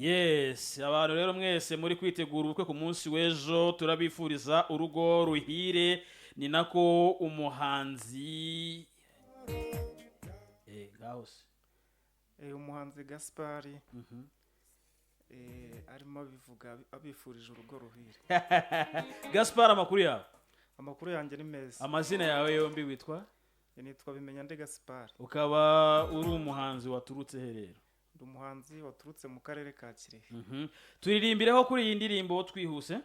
Yes, abantu rero mwese muri kwitegura ubukwe ku munsi w'ejo, turabifuriza urugo ruhire. Ni nako umuhanzi ngaho se. Umuhanzi Gaspari arimo abivuga abifurije urugo ruhire. Gaspar, amakuru yawe? Amakuru yanjye ni meza. Amazina yawe yombi witwa? Nitwa Bimenya Nde Gaspari. Ukaba uri umuhanzi waturutse he rero? Ndi umuhanzi waturutse mu karere ka Kirehe. Turirimbireho kuri iyi ndirimbo twihuse.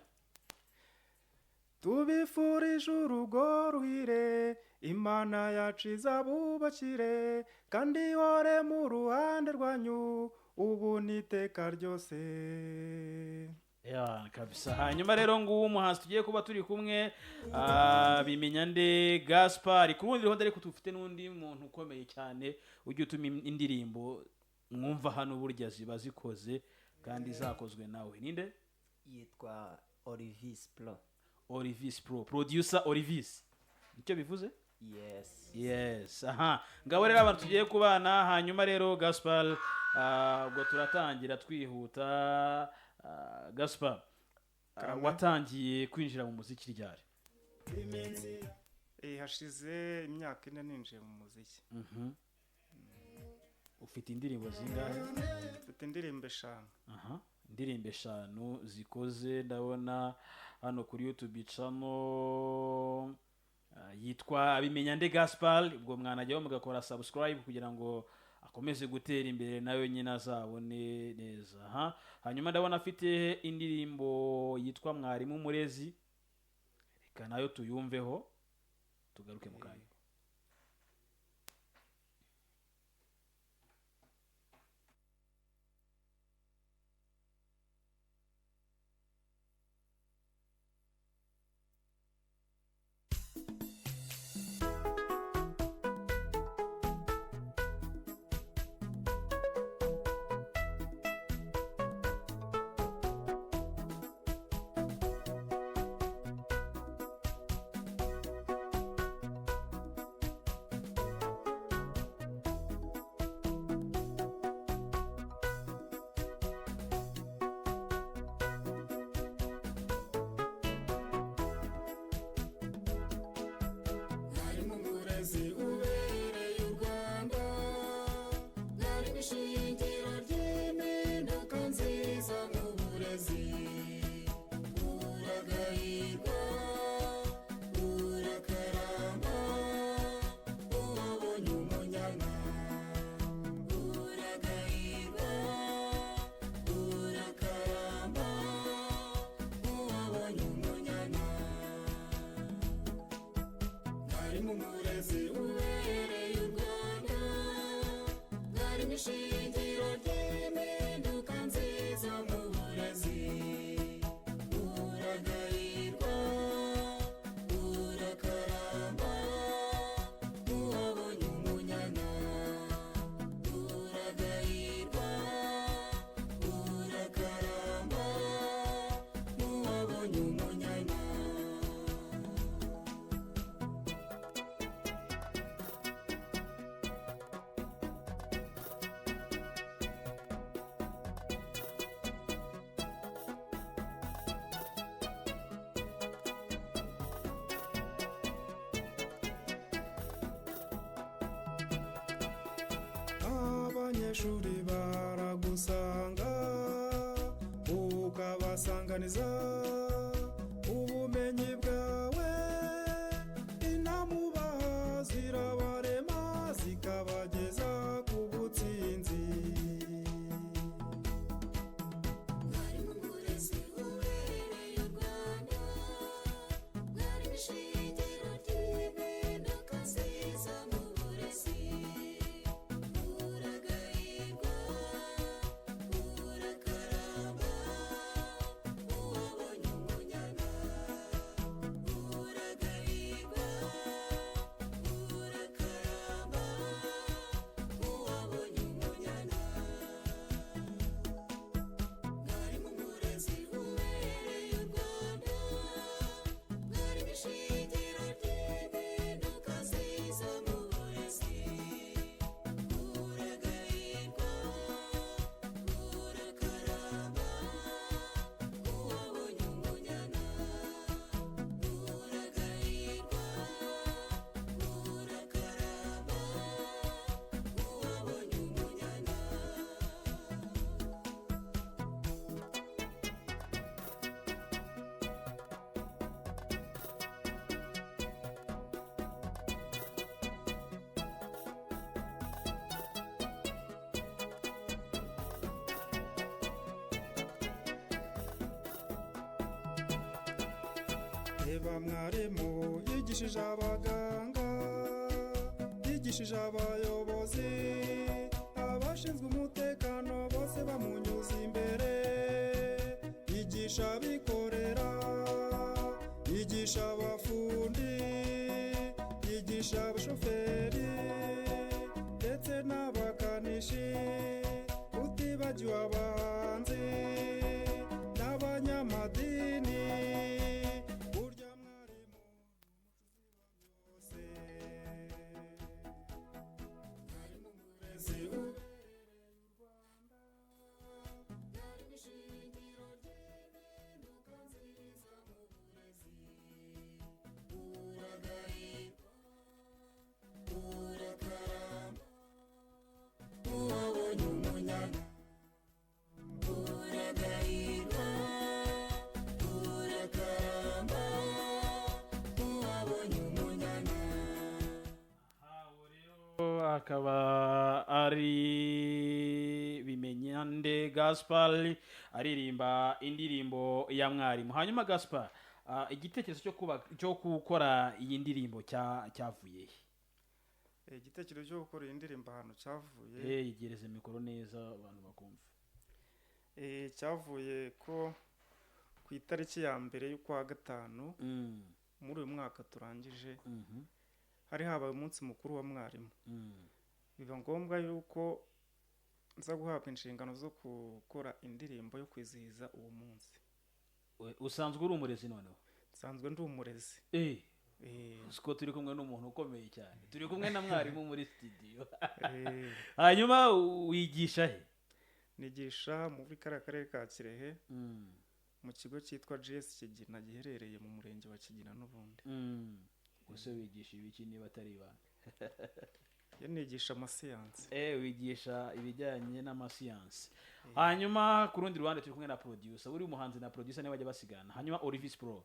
Tubifurije urugo ruhire, Imana yacu izabubakire kandi ihore mu ruhande rwanyu ubu n'iteka ryose. Ya, kabisa. Hanyuma rero nguwo umuhanzi tugiye kuba turi kumwe, Bimenya Nde Gaspar. Ku rundi ruhande ariko tufite n'undi muntu ukomeye cyane ujya utuma indirimbo mwumva hano burya ziba zikoze kandi zakozwe nawe. Ninde? Yitwa Olivis Pro. Olivis Pro, producer Olivis, nicyo bivuze? Yes. Yes, aha ngabo rero abantu tugiye kubana. Hanyuma rero Gaspar, ubwo turatangira twihuta. Gaspar, Karame. watangiye kwinjira mu muziki ryari? Hashize imyaka 4 ninjiye mu muziki. Ufite indirimbo zingahe? Mfite indirimbo 5. Aha, indirimbo 5 zikoze. Ndabona hano kuri YouTube channel yitwa Bimenya Nde Gaspar. Ubwo mwanajyaho mugakora subscribe kugira ngo akomeze gutera imbere, nawe nyine azabone neza. Aha hanyuma ndabona afite indirimbo yitwa Mwarimu Murezi, reka nayo tuyumveho tugaruke mu kanya. Mwarimu murezi ubereye u Rwanda, mwarimu ishingiro ry'impinduka nziza mu burezi, uragahirwa urakaramba uwabonye umunyana, uragahirwa urakaramba uwabonye umunyana. Mwarimu murezi ubereye u Rwanda, mwarimu ishingiro ry'impinduka nziza mu burezi, uragahirwa urakaramba uwabonye umunyana, uragahirwa urakaramba uwabonye umunyana. Abanyeshuri baragusanga ukabasanganiza ubumenyi bwawe, inamubaha zirabarema zikabageza ku butsinzi. Mwarimu murezi ubereye u Rwanda, mwarimu ishingiro ry'impinduka nziza mu burezi, uragahirwa urakaramba uwabonye Reba mwarimu yigishije abaganga, yigishije abayobozi, abashinzwe umutekano bose bamunyuze imbere. Yigisha abikorera, yigisha abafundi, yigisha abashoferi ndetse n'abakanishi, utibagiwe abahanzi n'abanyamadini. Burya mwarimu ni umucuzi wa byose. Mwarimu murezi ubereye u Rwanda, Mwarimu ishingiro ry'impinduka nziza mu burezi, uragahirwa, urakaramba, uwabonye umunyana. Uragahirwa, urakaramba, uwabonye umunyana. Akaba ari Bimenyande Gaspar aririmba indirimbo ya mwarimu. Hanyuma Gaspar, igitekerezo cyo kuba cyo gukora iyi ndirimbo cyavuye he? Igitekerezo cyo gukora iyi ndirimbo ahantu cyavuye, Yegereze mikoro neza abantu bakumva. Cyavuye ko ku itariki ya mbere y'ukwa gatanu muri uyu mwaka turangije, hari habaye umunsi mukuru wa mwarimu. Biba ngombwa yuko nza guhabwa inshingano zo gukora indirimbo yo kwizihiza uwo munsi. Usanzwe uri umurezi noneho? Nsanzwe ndi umurezi. Uzi ko turi kumwe n'umuntu ukomeye cyane, turi kumwe na mwarimu muri studio. Hanyuma wigisha he? Nigisha muri kariya karere ka Kirehe, mu kigo cyitwa GS Kigina giherereye mu murenge wa Kigina n'ubundi. Gusa wigisha ibiki niba atari ibanga? Yo nigisha amasiyansi. Wigisha ibijyanye n'amasiyansi. Hanyuma ku rundi ruhande turi kumwe na producer. Uri umuhanzi na producer niba bajya basigana. Hanyuma Olivis Pro,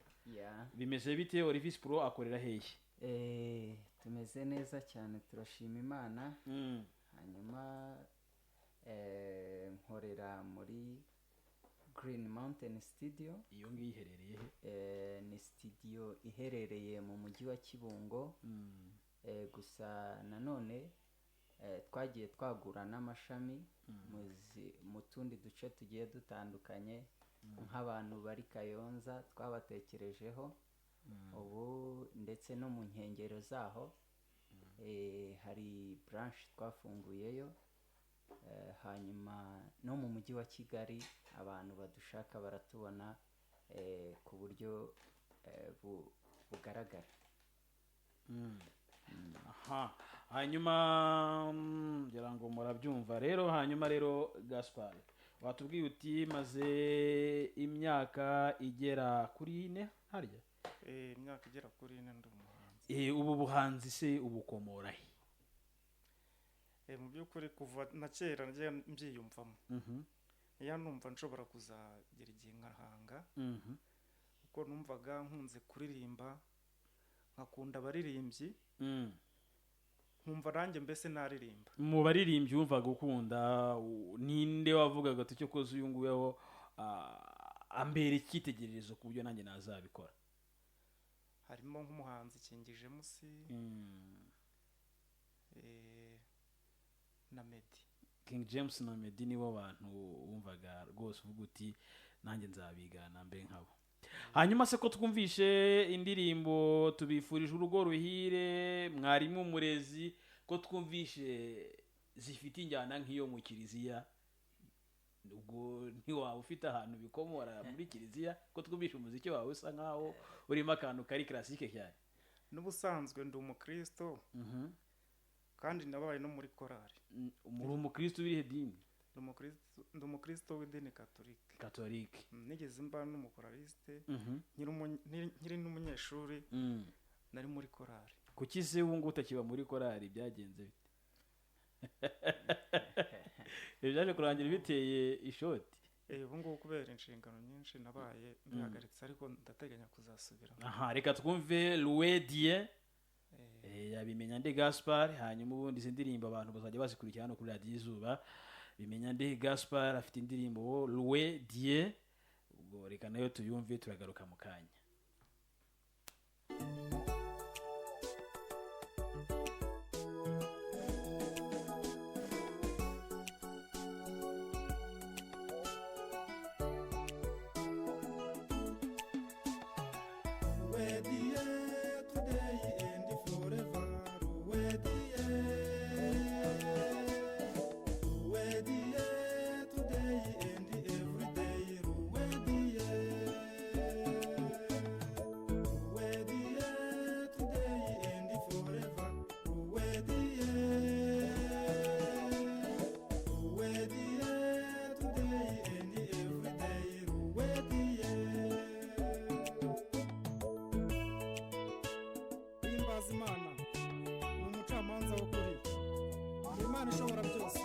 bimeze bite? Olivis Pro akorera hehe? Tumeze neza cyane, turashima Imana. Hanyuma nkorera muri Green Mountain Studio. Iyo ngiyo iherereye he? Ni studio iherereye mu mujyi wa Kibungo. Gusa nanone twagiye twagura n'amashami mu tundi duce tugiye dutandukanye, nk'abantu bari Kayonza twabatekerejeho ubu, ndetse no mu nkengero zaho hari branch twafunguyeyo. Hanyuma no mu mujyi wa Kigali abantu badushaka baratubona ku buryo bugaragara. Aha, hanyuma ngira ngo murabyumva rero. Hanyuma rero Gaspar, watubwiye uti maze imyaka igera kuri 4 harya? Imyaka igera kuri 4 ndi umuhanzi. Ubu buhanzi se ubukomora he? Mu by'ukuri kuva na kera nagiye mbyiyumvamo. Iyo numva nshobora kuzagera igihe nkahanga, kuko numvaga nkunze kuririmba, nkakunda abaririmbyi, nkumva nanjye mbese naririmba. Mu baririmbyi wumvaga ukunda, ninde wavugaga ati cyo koze uyu nguyu aho ambera icyitegererezo ku buryo nanjye nazabikora? Harimo nk'umuhanzi King James, na Meddy. King James na Meddy nibo bantu wumvaga rwose uvuga uti nanjye nzabigana mbe nkabo. Hanyuma se ko twumvishe indirimbo "Tubifurije urugo ruhire", "Mwarimu umurezi", ko twumvishe zifite injyana nk'iyo mu kiliziya, ubwo ntiwaba ufite ahantu bikomora muri kiliziya, ko twumvishe umuziki wawe usa nkaho urimo akantu kari classique cyane? N'ubusanzwe ndi umukristo, kandi nabaye no muri korali. Muri umukristo w'irihe dini? Ndi umukristo w'idini katolike. Katolike. Nigeze mba n'umukoraliste nkiri n'umunyeshuri, nari muri korali. Kuki se ubu ngubu utakiba muri korali? Byagenze bite? Ibyo byaje kurangira biteye ishoti. Ubu ngubu kubera inshingano nyinshi nabaye mbihagaritse, ariko ndateganya kuzasubiramo. Aha, reka twumve "Louez Dieu" yabimenya nde Gaspar. Hanyuma ubundi izi ndirimbo abantu bazajya bazikurikira hano kuri Radiyo Izuba. Bimenya nde Gaspar afite indirimbo "Louez Dieu", ubwo reka nayo tuyumve, turagaruka mu kanya. Himbaza Imana ni umucamanza w'ukuri, ni Imana ishobora byose,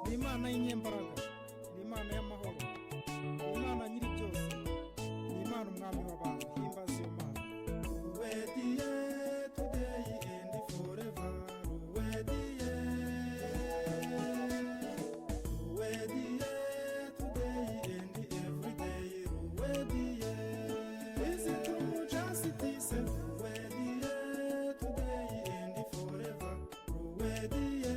ni Imana y'inyembaraga, ni Imana y'amahoro, ni Imana nyiri byose, ni Imana umwami w'abantu. Himbaza iyo Mana. Ruwediye today and forever. Ruwediye, Ruwediye today and every day. Ruwediye is it true justice? Ruwediye today and forever. Ruwediye,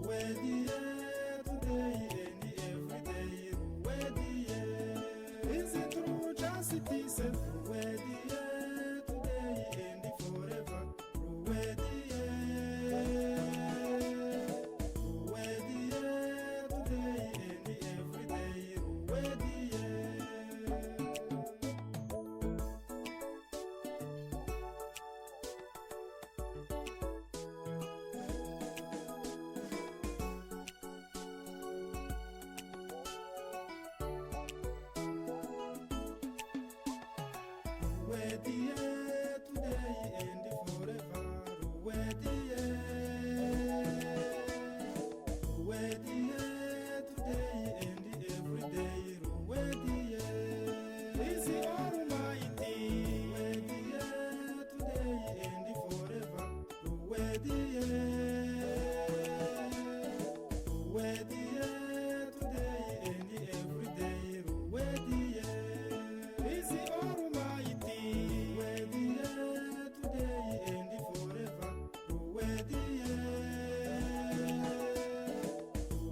Ruwediye today and every day. Ruwediye is it true justice? Ruwediye today and forever. Ruwediye, Ruwediye today and every day. Ruwediye. Ruwediye today and forever. Ruwediye, Ruwediye today and every day. Ruwediye is Almighty. Ruwediye today and forever. Ruwediye, Ruwediye today and every day. Ruwediye is Almighty. Ruwediye today and forever. Ruwediye,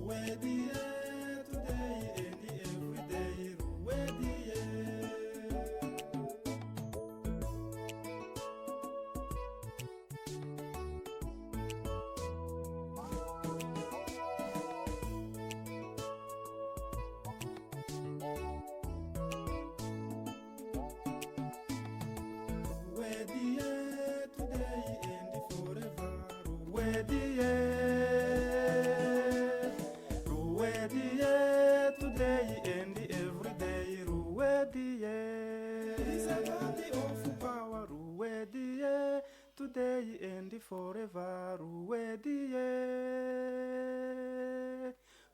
Ruwediye today and every day. Ruwediye. Ruwediye today and forever. Ruwediye, Ruwediye today and every day. Ruwediye is a God of power. Ruwediye today and forever. Ruwediye,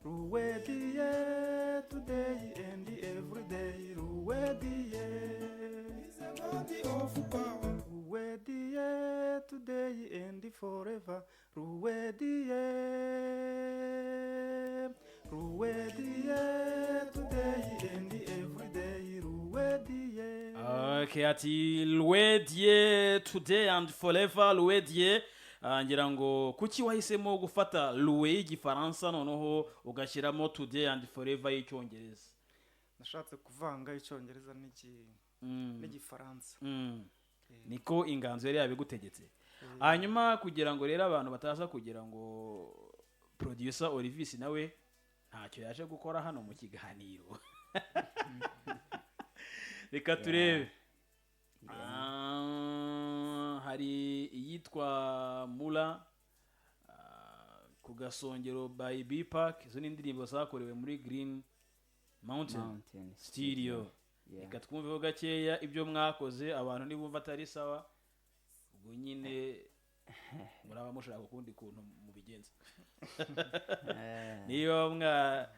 Ruwediye today and every day. Ruwediye is a God of power. Ruwediye today and forever. Ruwediye, Ruwediye today and every day. Ruwediye. Okay, ati Ruwediye today and forever. Ruwediye. Ngira ngo kuki wahisemo gufata ruwe y'igifaransa noneho ugashyiramo today and forever y'icyongereza? Nashatse kuvanga icyongereza n'igifaransa. Niko inganzo yari yabigutegetse. Hanyuma kugira ngo rero abantu bataza kugira ngo producer Olivis nawe ntacyo yaje gukora hano mu kiganiro, reka turebe. Hari iyitwa Mula, ku gasongero by B Park. Izo ni indirimbo zakorewe muri Green Mountain Mountain Studio. Yeah. Reka twumveho gakeya ibyo mwakoze. Abantu nibumva atari sawa, ubwo nyine muraba mushaka ukundi kuntu mubigenza. Niba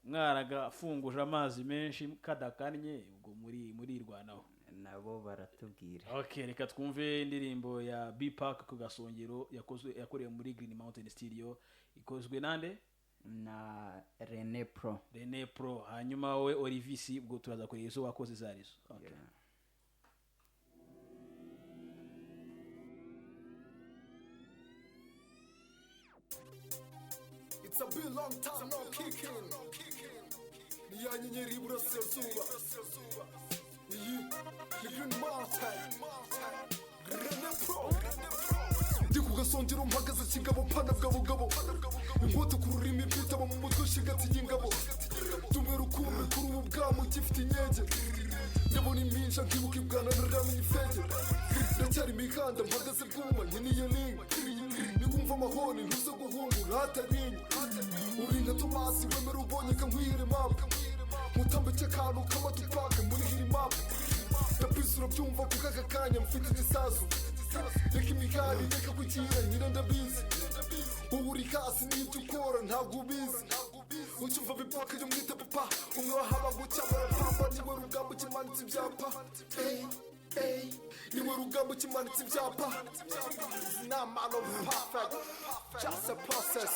mwaragafunguje amazi menshi kadakannye, ubwo muri murirwanaho. Nabo baratubwira. Okay, reka twumve indirimbo ya B Park ku gasongero, yakozwe, yakorewe muri Green Mountain Studio. Ikozwe nande? Na Rene Pro. Rene Pro. Hanyuma wowe Olivis, ubwo turaza kureba izo wakoze izo arizo. Okay. Yeah. It's a been long time no kicking. Ni ya nyenyeri y'iburasirazuba. Iyi ni Green Mountain. Rene Pro. Ndi ku gasongero mpagaze kigabo mpana bwabugabo. Inkota ku rurimi rwitaba mu mutwe nshigati y'ingabo. Tumwe rukumbi kuri ubu bwamu gifite inkege. Ndabona impinja nkibuka ibwana ntaramenye ifege. Ndacyari imikanda mpagaze bwuma nkeneye link. Niwumva amahoni ntuze guhungura hatarinya. Uri nka Tomasi wemera ubonye kankwihera map. Mutambike akantu k'amatupake muri hiri map. Ndabizi urabyumva kuko aka kanya mfite igisasu. Reka imihari reka kugira nyina ndabizi. Wowe uri hasi n'ibyo ukora ntabwo ubizi. Ucyumva bipaka jya umwita papa. Umwe wahaba gucya barapamba niwe rugamba ukimanitse ibyapa. Ey, ey, niwe rugamba ukimanitse ibyapa. Ni man of perfect, just a process.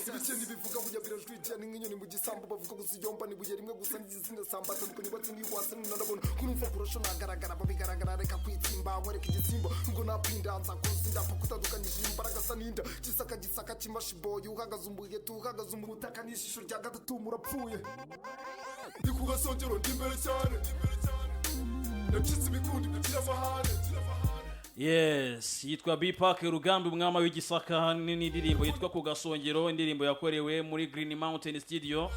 Ibikindi bivuga buya birajwigira ni nk'inyoni mu gisambu bavuga gusa iyomba ni ibuye rimwe gusa n'igitsina samba atandukanye batse n'iwase nunarabona kunumva kurusha nagaragara babigaragara reka kwitsimba nkwereka igisimba nubwo napinda nzakuzi ndapfa kutandukanyije imbaraga sa n'inda gisaka gisaka kimashiboyi uhagaze umuheto uhagaze umutaka n'ijisho rya gatatu murapfuye. Ndi ku gasongero ndi imbere cyane nacitse imikundi kugira amahane. Yes, yitwa B Park Rugamba umwama w'igisaka n'indirimbo yitwa ku gasongero, indirimbo yakorewe muri Green Mountain Studio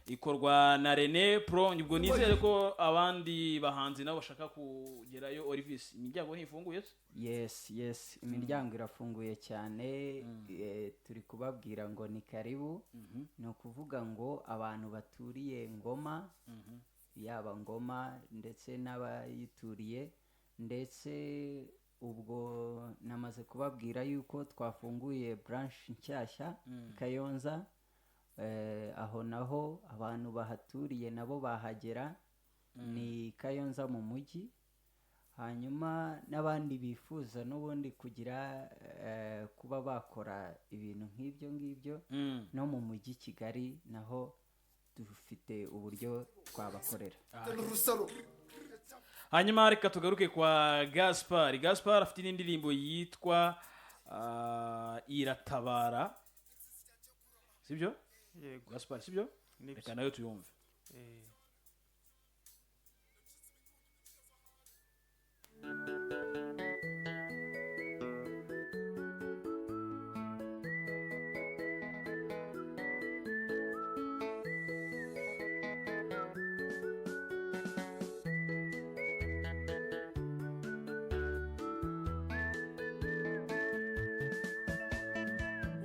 ikorwa na Rene Pro. Ubwo nizere ko abandi bahanzi nabo bashaka kugerayo. Orivis, imiryango ntifunguye se? Yes, imiryango irafunguye cyane. Turi kubabwira ngo ni karibu. Ni ukuvuga ngo abantu baturiye Ngoma, yaba Ngoma ndetse n'abayituriye, ndetse ubwo namaze kubabwira yuko twafunguye branch nshyashya i Kayonza. Aho naho abantu bahaturiye nabo bahagera, ni Kayonza mu mujyi. Hanyuma n'abandi bifuza n'ubundi kugira kuba bakora ibintu nk'ibyo ngibyo no mu mujyi Kigali naho dufite uburyo twabakorera. N'urusaro. Hanyuma reka tugaruke kwa Gaspar. Gaspar afite n'indirimbo yitwa Iratabara, sibyo? Yego. Gaspar, sibyo? Nibyo. Reka nayo tuyumve.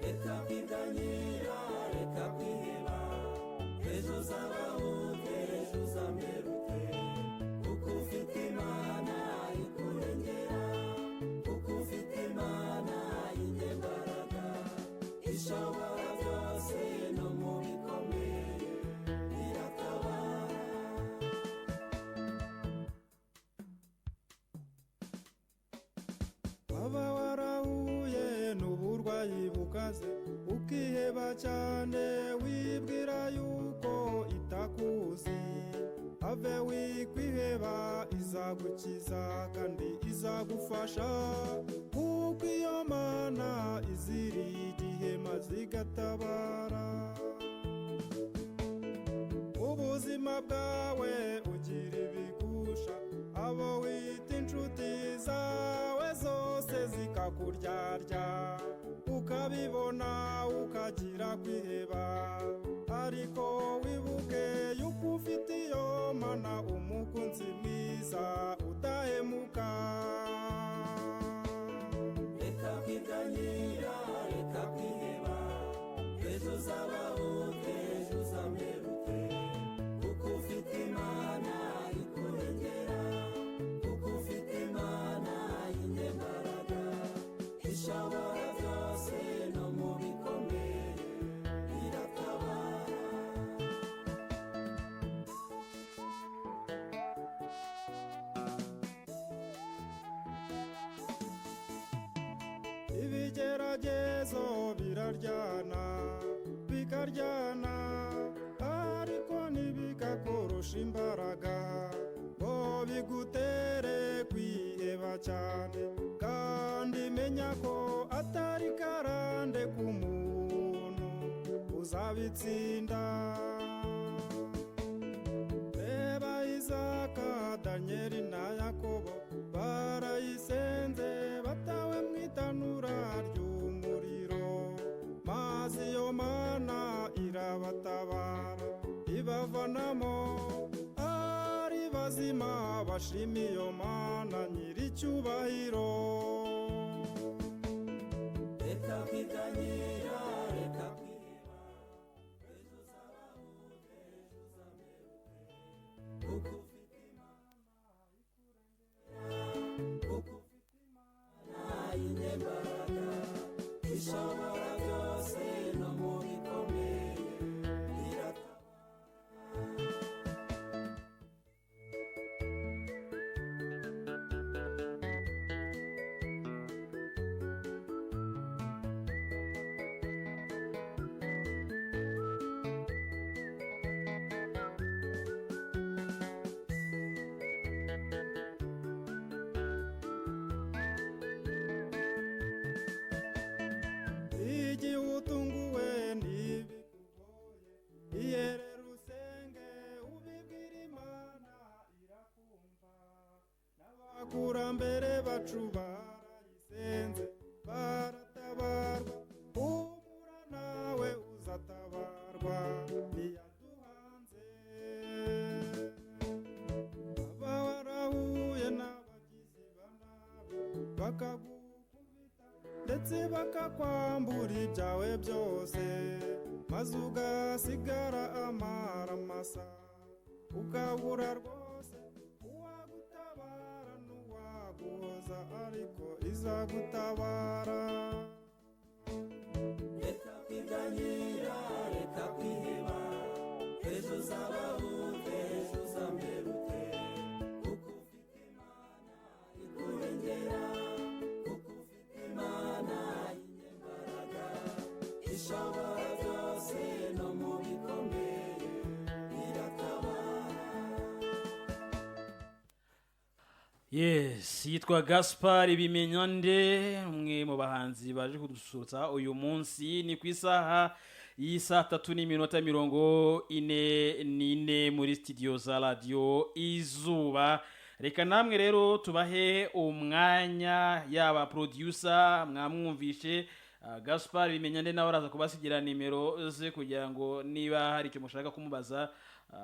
Reka kwiganyira, reka kwiheba, ejo uzabaho ute, ejo uzamera ute, kuko ufite Imana ikurengera, kuko ufite Imana y'inyembaraga, ishobora byose no mu bikomeye iratabara. Waba warahuye n'uburwayi bukaze ukiheba cyane wibwira yuko itakuzi, ave wikwiheba izagukiza kandi izagufasha, kuko iyo Mana iziri igihe maze igatabara. Ubuzima bwawe ugira ibigusha, abo wita inshuti zawe zose zikakuryarya, ukabibona ukagira kwiheba, ariko wibuke yuko ufite iyo Mana umukunzi mwiza udahemuka. Reka kwiganyira, reka kwiheba, ejo uzabaho ute, ejo uzamera ute, kuko ufite Imana ikurengera, kuko ufite Imana y'inyembaraga, ishobora byose no mu bikomeye iratabara. Ibigeragezo biraryana bikaryana, ariko ntibikakurusha imbaraga ngo bigutere kwiheba cyane, kandi menya ko atari karande k'umuntu. Uzabitsinda. Reba Isaka, Daniyeli na Yakobo barayisenze batawe mu itanura ry'umuriro, maze iyo Mana irabatabara ibavanamo ari bazima. Bashima iyo Mana nyiricyubahiro. Reka kwiganyira, reka kwiheba, ejo uzaba ute, ejo uzamera ute, kuko ufite Imana ikurengera, kuko ufite Imana y'inyembaraga ishobora byose, no mu bikomeye iratabara. Igihe utunguwe n'ibikugoye, iyerere usenge ubibwire Imana, irakumva. N'abakurambere bacu barayisenze baratabarwa. Humura, nawe uzatabarwa, ntiyaduhanze. Aba warahuye n'abagizi ba nabi bakagukubita ndetse bakakwambura ibyawe byose, maze ugasigara amara masa, ukabura rwose uwagutabara n'uwaguhoza, ariko izagutabara. Reka kwiganyira, reka kwiheba, ejo uzaba ute, ejo uzamera ute, kuko ufite Imana ikurengera, kuko ufite Imana y'inyembaraga ishobora byose, no mu bikomeye iratabara. Yes, yitwa Gaspar Bimenyande, umwe mu bahanzi baje kudususurutsa uyu munsi. Ni ku isaha y'isaa 3:44 muri studio za Radiyo Izuba. Reka namwe rero tubahe umwanya, yaba producer mwamwumvishe, Gaspar Bimenyande, nawe araza kubasigira nimero ze kugira ngo niba hari icyo mushaka kumubaza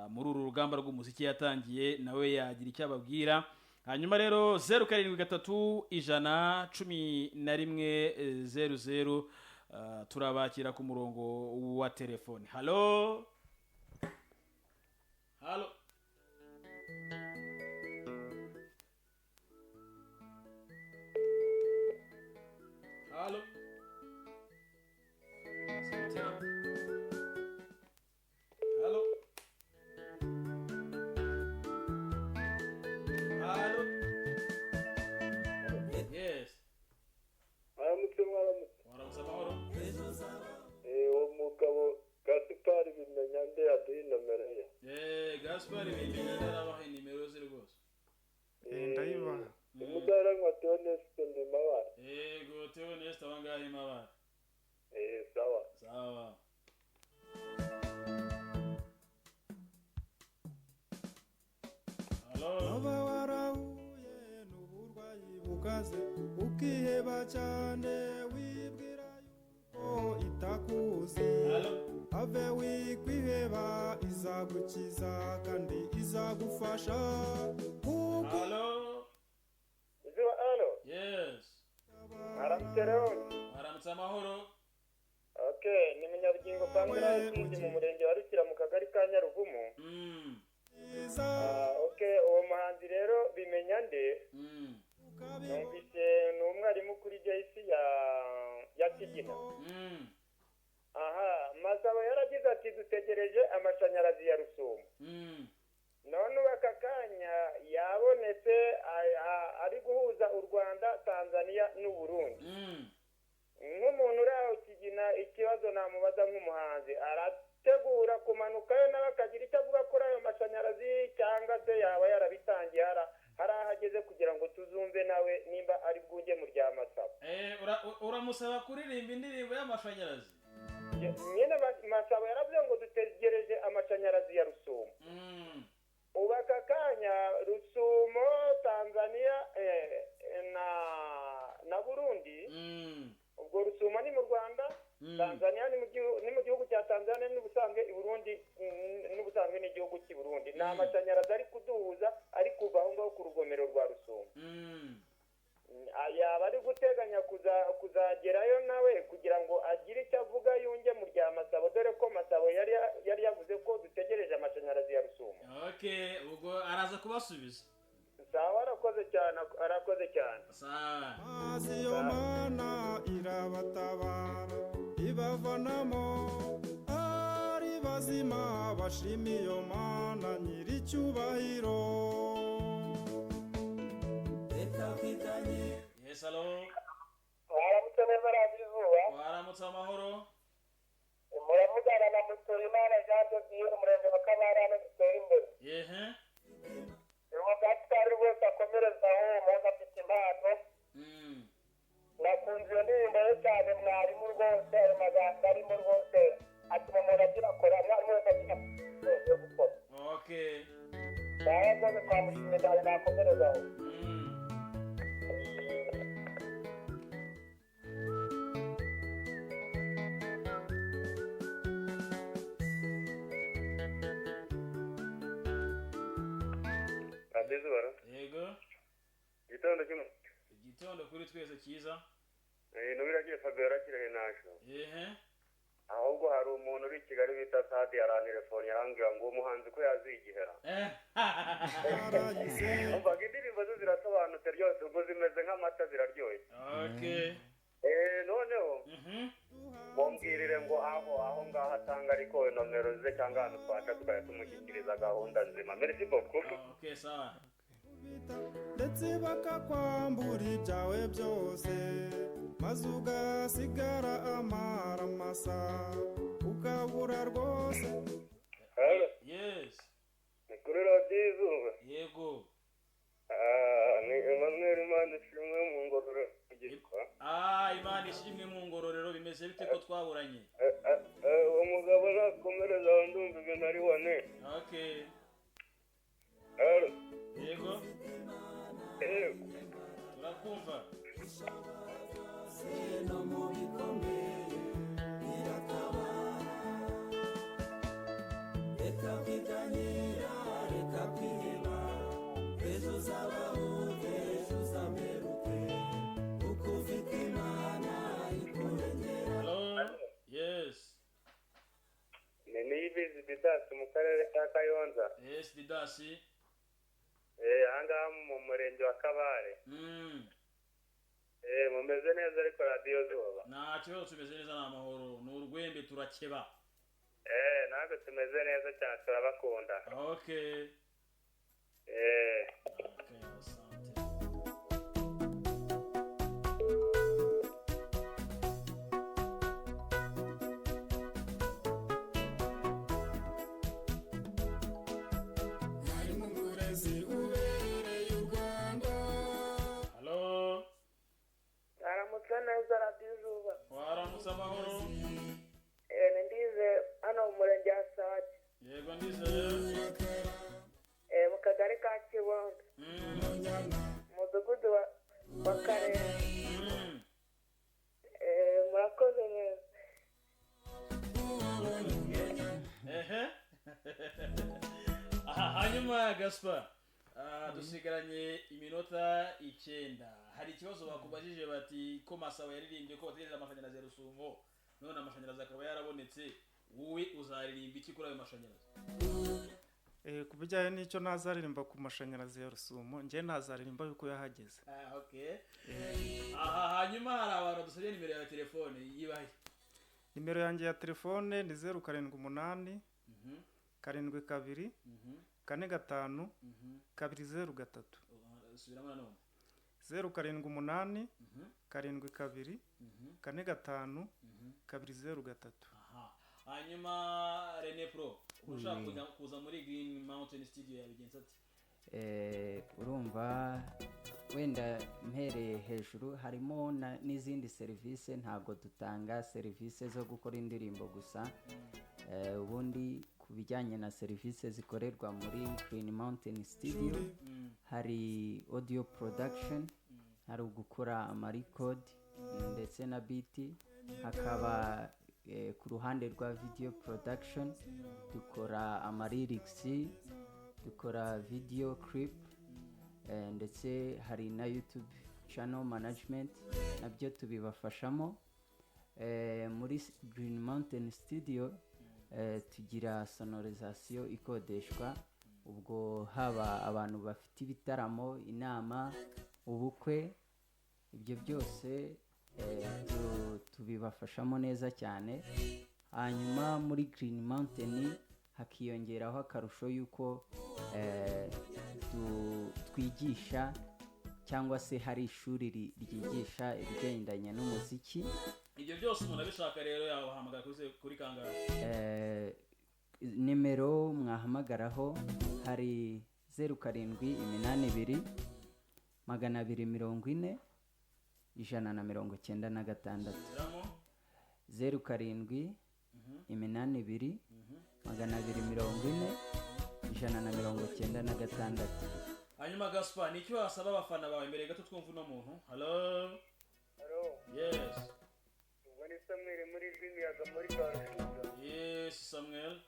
muri uru rugamba rw'umuziki yatangiye, nawe yagira icyo ababwira. Hanyuma rero 073 100 11 00, turabakira ku murongo wa telefoni. Halo, halo. Halo. Halo. Halo. Yes. Mwaramutse, mwaramutse. Waramutse amahoro. Uwo mugabo Gasipari bimenya nde aduha inomero ye. Gaspar bimenya ndarabaha nimero ze rwose. Ndayibaha. Umudaranwa Theoneste Ndimabara. Yego, Theoneste abangahe mabara. Sawa. Sawa. Halo. Waba warahuye n'uburwayi bukaze ukiheba cyane, wibwira yuko itakuzi, Halo. have wikwiheba, izagukiza kandi izagufasha kuko Halo. Izuba, alo. Yes. Mwaramutse Leon. Waramutse amahoro. Okay, ni Munyabugingo Pamela Kindi mu murenge wa Rukira mu kagari ka Nyaruvumu. Iza Okay, uwo muhanzi rero bimenya nde, numvise ni umwarimu kuri JC ya Kigina. Aha, Masabo yaragize ati dutegereje amashanyarazi ya Rusumo. None ubu aka kanya yabonetse, ari guhuza u Rwanda, Tanzania n'u Burundi. Nk'umuntu uri aho Kigina, ikibazo namubaza nk'umuhanzi, arategura kumanukayo nawe akagira icyo avuga kuri ayo mashanyarazi, cyangwa se yaba yarabitangiye hari aho ageze kugira ngo tuzumve nawe nimba ari bwunge mu rya Masabo? Uramusaba kuririmba indirimbo y'amashanyarazi. Nyine Masabo yaravuze ngo dutegereje amashanyarazi ya Rusumo. Ubu aka kanya Rusumo, Tanzania na Burundi. Ubwo Rusumo ni mu Rwanda, Tanzania ni mu gihugu cya Tanzania, n'ubusanzwe i Burundi, n'ubusanzwe n'igihugu cy'i Burundi. Ni amashanyarazi ari kuduhuza, ari kuva aho ngaho ku rugomero rwa Rusumo. Yaba ari guteganya kuzagerayo nawe kugira ngo agire icyo avuga yunge mu rya Masabo, dore ko Masabo yari yavuze ko dutegereje amashanyarazi ya Rusumo. Okay, ubwo araza kubasubiza. Sawa, arakoze cyane, arakoze cyane. Sawa. Mazi yo mana irabatabara, ibavanamo ari bazima, bashima iyo mana nyiricyubahiro. Yes, hello. Mwaramutse neza, Radiyo Izuba. Waramutse amahoro. Muravugana na Muturimana Jean de Dieu, umurenge wa Kabarane, dutera imbere. Yehe. Uwo Gaspard rwose akomereza aho, uwo muhungu afite impano. Nakunze iyo ndirimbo ye cyane, mwarimu rwose, ayo magambo arimo rwose atuma umuntu agira akora, mwarimu wese agira rwose yo gukora. Okay. Sawa rwose, twamushimye cyane, nakomereza aho. Radiyo Izuba. Yego. Igitondo kimwe. Igitondo kuri twese cyiza. Nubiragiye Fabiola Kirehe nasho. Yehe. Ahubwo hari umuntu uri i Kigali bita Sadi yarantelefone, yarambwira ngo uwo muhanzi ko yazigihera. Umvaga indirimbo ze zirasobanutse rwose, ubwo zimeze nk'amata, ziraryoshye. Okay. Noneho mumbwirire ngo aho ngaho atanga ariko nomero ze cyangwa ahantu twaca tukajya tumushyikiriza gahunda nzima. Merci beaucoup. Okay, sawa. Ndetse bakakwambura ibyawe byose, maze ugasigara amara masa, ukabura rwose. Hello. Yes. Ni kuri Radiyo Izuba. Yego. Ni Emmanuel Imana ishimwe mu Ngororero gitwa. Imana ishimwe mu Ngororero, bimeze bite ko twaburanye? Uwo mugabo nakomereza aho, ndumva ibintu ari wane. Okay. Hello. Yego. Turakumva. Reka kwiganyira, reka kwiheba, ejo uzaba ute, ejo uzamera ute, kuko ufite Imana ikurengera. Hello. Yes. Ni Niyibizi Didasi mu karere ka Kayonza. Yes, Didasi. Ahangaha mu murenge wa Kabare. Mumeze neza ariko Radiyo Zuba? Nta kibazo, tumeze neza, ni amahoro, ni urwembe turakeba. Natwe tumeze neza cyane, turabakunda. Okay. Okay, asante. Mwarimu murezi ubereye u Rwanda. Hello. Mwaramutse neza, Radiyo Izuba. Waramutse amahoro. Ni Ndize hano mu murenge wa Sake. Yego, Ndizeye. Mu kagari ka Kibondo, umudugudu wa Karere. Murakoze neza. Ehe. Aha, hanyuma Gaspar, dusigaranye iminota 9. Hari ikibazo bakubajije bati ko Masabo yaririmbye ko bategereje amashanyarazi ya Rusumo, none amashanyarazi akaba yarabonetse, wowe uzaririmba iki kuri ayo mashanyarazi? Ku bijyanye n'icyo ntazaririmba ku mashanyarazi ya Rusumo, njye ntazaririmba yuko yahageze. Okay. Aha, hanyuma hari abantu dusabye nimero ya telefone yibahe. Nimero yanjye ya telefone ni 078 72 45 203. Subiramo nanone. 078 72 45 203. Aha. Hanyuma Rene Pro, ushaka kuza muri Green Mountain Studio yabigenza ati? Urumva wenda mpereye hejuru harimo n'izindi serivisi. Ntabwo dutanga serivisi zo gukora indirimbo gusa. Ubundi ku bijyanye na serivisi zikorerwa muri Green Mountain Studio, hari audio production, hari ugukora amarecord ndetse na beat, hakaba ku ruhande rwa video production dukora amalyrics, dukora video clip, ndetse hari na YouTube channel management, nabyo tubibafashamo. Muri Green Mountain Studio tugira sonorisation ikodeshwa, ubwo haba abantu bafite ibitaramo, inama, ubukwe, ibyo byose tubibafashamo neza cyane. Hanyuma muri Green Mountain hakiyongeraho akarusho y'uko twigisha cyangwa se hari ishuri ryigisha ibigendanye n'umuziki. Ibyo byose umuntu abishaka rero yabahamagara kuri kangahe? Nimero mwahamagaraho hari 0782 240 196. Shyiramo. 0782 240 196. Hanyuma Gaspar, ni icyo wasaba abafana bawe mbere gato twumva uno muntu. Hello? Hello? Yes. Ubwo ni Samuel muri Rwimiyaga muri Karushuga. Yes, Samuel.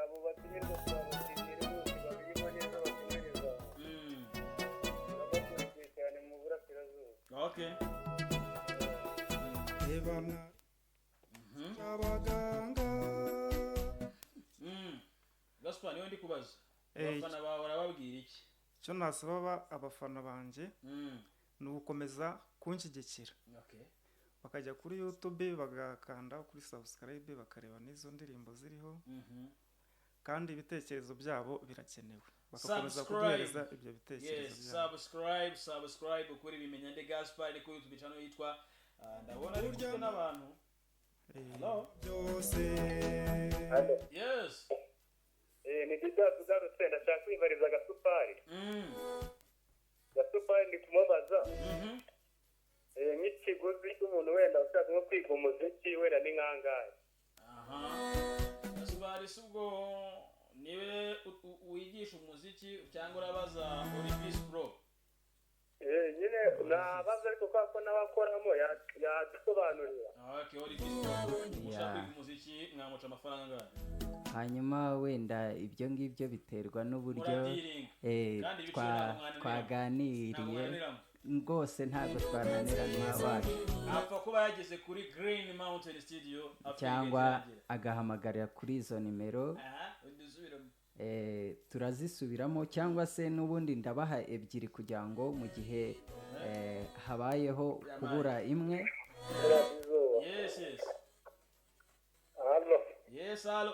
Abo batumirwa twabashimiye rwose, babirimo neza, bakomereza. Turabakurikiye cyane mu burasirazuba. Okay. Reba abaganga. Gaspar, niwe ndi kubaza. Abafana bawe urababwira iki? Icyo nasaba abafana banjye ni ugukomeza kunshyigikira, bakajya kuri YouTube bagakanda kuri subscribe, bakareba n'izo ndirimbo ziriho, kandi ibitekerezo byabo birakenewe, bagakomeza Subscribe. kuduhereza ibyo bitekerezo byabo. Subscribe, subscribe kuri Bimenya Nde Gaspar kuri YouTube channel yitwa ndabona ari kumwe n'abantu. Hello? Byose. Yes. Ni Didas ugarutse. Ndashaka kwibariza Gasupari. Gasupari ndi kumubaza nk'ikiguzi cy'umuntu wenda ushaka nko kwiga umuziki, wenda ni nkangahe? Aha, Gaspar si ubwo niwe wigisha umuziki cyangwa urabaza Olivis Pro? Nyine nabaza, ariko kubera ko n'abakoramo yadusobanurira. Okay, Olivis Pro, ushaka kwiga umuziki mwamuca amafaranga angahe? Hanyuma wenda ibyo ngibyo biterwa n'uburyo Murabyiringa. Kandi ibiciro ntabwo mwananirana. twaganiriye. Ntabwo mwananirana. Rwose ntabwo twananirana wacu. Apfa kuba yageze kuri Green Mountain Studio afite Cyangwa igihe kirangira. agahamagarira kuri izo nimero. Aha, udusubiremo. Turazisubiramo cyangwa se n'ubundi ndabaha ebyiri kugira ngo mu gihe habayeho kubura imwe. Yes. Halo? Yes, hello.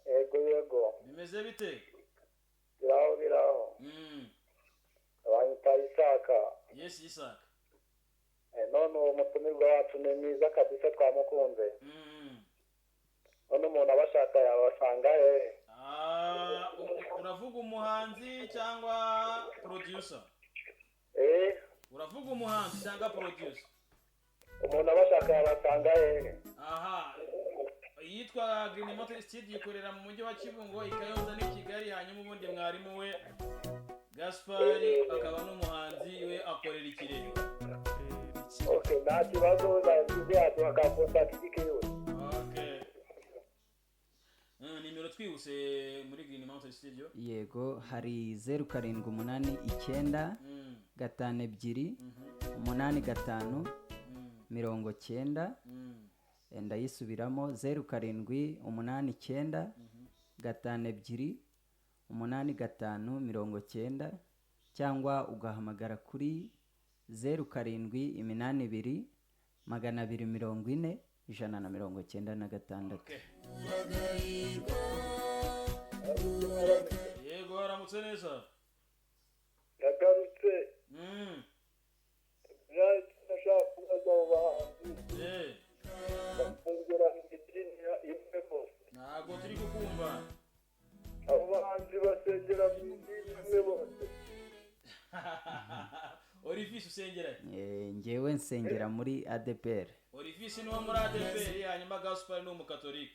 Yego. Bimeze bite? Biraho, biraho. Banyita Isaka. Yes, Isaka. None uwo mutumirwa wacu ni mwiza kabisa, twamukunze. None umuntu abashaka yabasanga hehe? Ah, uravuga umuhanzi cyangwa producer? Eh? Uravuga umuhanzi cyangwa producer? Umuntu abashaka yabasanga hehe? Aha, yitwa Green Mountain Studio, ikorera mu mujyi wa Kibungo, i Kayonza n'i Kigali. Hanyuma ubundi mwarimu we Gaspari akaba n'umuhanzi we akorera i Kirehe. Okay, nta kibazo, nagize yaduha ka contact kiwe. Okay. Nimero twihuse muri Green Mountain Studio. Yego, hari 0789 52 85 90. Ndayisubiramo: 0789 52 85 90, cyangwa ugahamagara kuri 0782 240 196. Yego, haramutse neza. Yagarutse. Nashaka kubaza abo bahanzi basengera mu idini imwe bose? Ntabwo turi kukumva. Abo bahanzi basengera Olivis usengera he? Njyewe nsengera muri ADPR. Olivis ni uwo muri ADPR, hanyuma Gaspar ni umukatolike.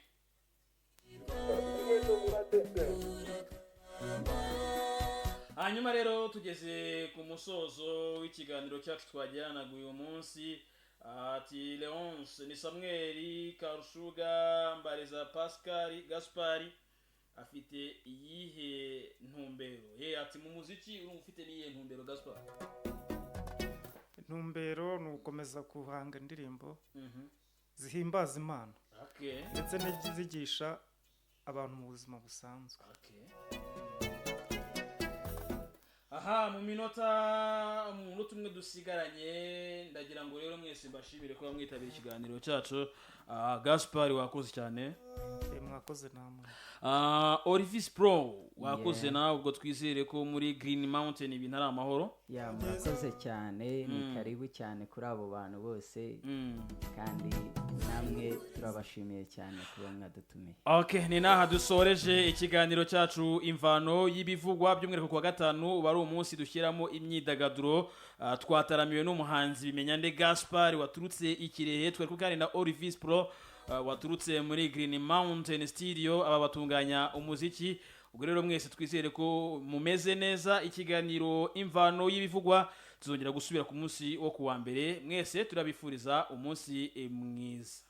Hanyuma rero tugeze ku musozo w'ikiganiro cyacu twagiranaga uyu munsi. Ati Leonce ni Samuel Karushuga Mbariza Pascal Gaspari afite iyihe ntumbero? Ye ati mu muziki urumva ufite n'iyihe ntumbero, Gaspar? Intumbero ni ugukomeza guhanga indirimbo zihimbaza Imana ndetse n'izigisha abantu mu buzima busanzwe. Aha mu minota mu munota umwe dusigaranye, ndagira ngo rero mwese mbashimire kuba mwitabira ikiganiro cyacu. Gaspar, wakoze cyane. Mwakoze namwe. Orivis Pro, wakoze nawe. Ubwo twizere ko muri Green Mountain ibintu ari amahoro. Ya, murakoze cyane, ni karibu cyane kuri abo bantu bose, kandi namwe turabashimiye cyane kuba mwadutumiye. Okay, ni naha dusoreje ikiganiro cyacu Imvano y'Ibivugwa. By'umwihariko kuwa gatanu uba ari umunsi dushyiramo imyidagaduro. Twataramiwe n'umuhanzi Bimenyande Gaspar waturutse i Kirehe, twari kumwe kandi na Orivis Pro waturutse muri Green Mountain Studio, aba batunganya umuziki. Ubwo rero mwese twizere ko mumeze neza. Ikiganiro Imvano y'Ibivugwa tuzongera gusubira ku munsi wo kuwa mbere. Mwese turabifuriza umunsi mwiza.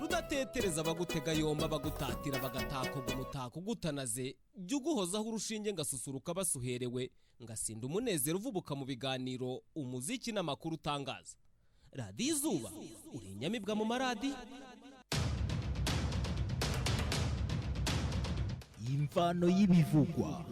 Rudatetereza abagutega yomba, bagutatira bagatakoga umutako ugutanaze, jya uguhozaho urushinge ngasusuruka basuherewe, ngasinda umunezero uvubuka mu biganiro, umuziki n'amakuru utangaza. Radiyo Izuba, uri inyamibwa mu maradiyo. Imvano y'Ibivugwa.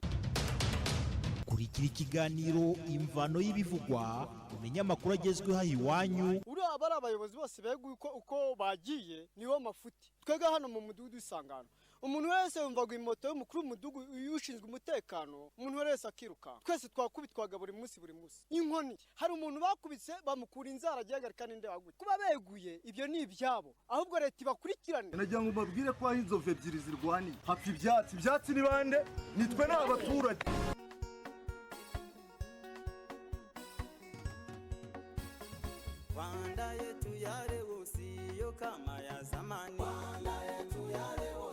Kurikira ikiganiro Imvano y'Ibivugwa, umenye amakuru agezweho aho iwanyu. Uriya bari abayobozi bose beguye uko bagiye niwo mafuti. Twebwe hano mu mudugudu w'Isangano, umuntu wese yumvaga imoto y'umukuru w'umudugudu ushinzwe umutekano, umuntu wese akirukanka. Twese twakubitwaga buri munsi buri munsi inkoni. Hari umuntu bakubise bamukura inzara, agiye agarika n'inde waguye. Kuba beguye ibyo ni ibyabo, ahubwo leta ibakurikirane. Nagira ngo mbabwire ko aho inzovu ebyiri zirwaniye hapfa ibyatsi. Ibyatsi ni bande? Nitwe n'abaturage. Rwanda yetu ya leo siyo kama ya zamani. Rwanda yetu ya leo.